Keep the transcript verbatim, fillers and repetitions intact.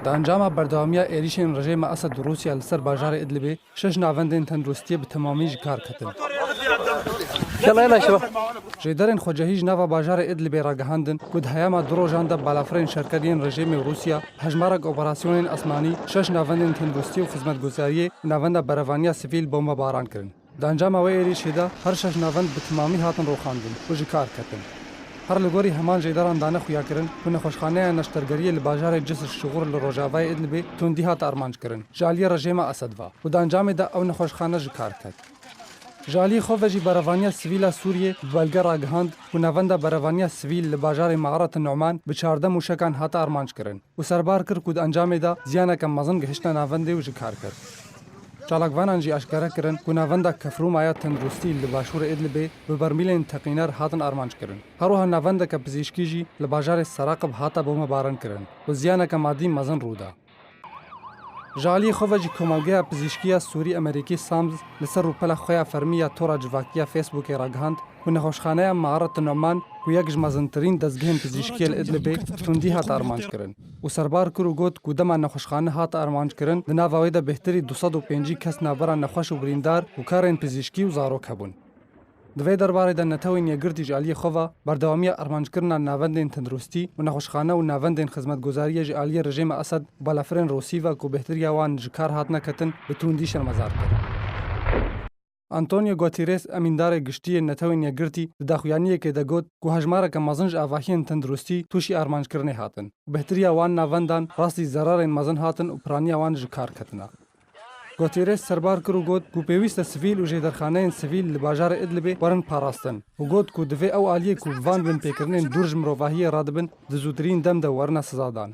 Di encama berdewamiya êrîşên rejîma Esed û Rûsya li ser bajarê Idlibê, şeş navendên tenduristiyê bi temamî ji kar ketin. Yalla, yalla, şeva. Jêderên xwecihî ji nava bajarê Idlibê ragihandin ku di heyama du rojan de balafirên şerker yên rejîmê û Rûsya hejmarek operasyonên asmanî, şeş navendên tenduristiyê û xizmetguzariyê û navenda berevaniya sivîl bombebaran kirin. Di encama wê êrîşê de her şeş navend bi timamî hatin rûxandin û ji kar ketin. Her li gorî heman jêderan dane xuyakirin ku nexweşxaneya neştergeriyê li bajarê Cisr Şixur li rojavayê Idlibê tundî hat armanckirin ji aliyê rejêma Esed ve û di encamê de ew nexweşxane ji kar ket. Ji aliyê xwe ve jî Berevaniya Sivîl a Sûriyê bi belge ragihand ku navenda berevaniya sivîl li bajarê Mearet Numan bi çardeh mûşekan hate armanckirin û serbar kir ku di encamê de ziyaneke mezin gihiştine navendê û ji kar ket. Çalakvanan jî aşkere kirin ku navenda kefrûmaya tenduristî li başûrê Idlibê bi bermîlên teqîner hatin armanc kirin. Her wiha navendeke pizîşkî jî li bajarê Seraqib hate bombebaran kirin û ziyaneke madî mezin rû da. Ji aliyê xwe ve jî Komelgeya Pizîşkî ya Sûrî Amerîkî SAMS li ser rûpela xwe ya fermî ya tora civakî ya Facebookê ragihand ku nexweşxaneya Mearet Numan ku yek ji mezintirîn dezgehên pizîşkiyê li Idlibê tundî hat armanc kirin û serbar kir û got ku dema nexweşxane hat armanc kirin, di nava wê de bêhtirî du sed û pêncî kes navbera nexweş û birîndar û karên pizîşkî û zarok hebûn. Di vê derbarê de Netewên Yekgirtî ji aliyê xwe ve berdewamiya armanckirina navendên tenduristî û nexweşxane û navendên xizmetguzariyê ji aliyê rejîma Esed û balafirên Rûsî ve ku bêhtiriya wan ji kar hatine ketin, bi tundî şermezar kir. Antonio Guterres, emîndarê giştî yê Netewên Yekgirtî, di daxuyaniyekê de got ku hejmareke mezin ji avahiyên tenduristî tûşî armanckirinê hatin û bêhtiriya wan navendan rastî zerarên mezin hatin û piraniya wan ji kar ketine. Guterres serbar kir û got ku pêwîst e sivîl û jêderxaneyên sivîl li bajarê Idlibê werin parastin û got ku divê ew aliyê ku bi van binpêkirinên dûr ji mirovahiyê radibin, di zûtirîn dem de werine sizadan.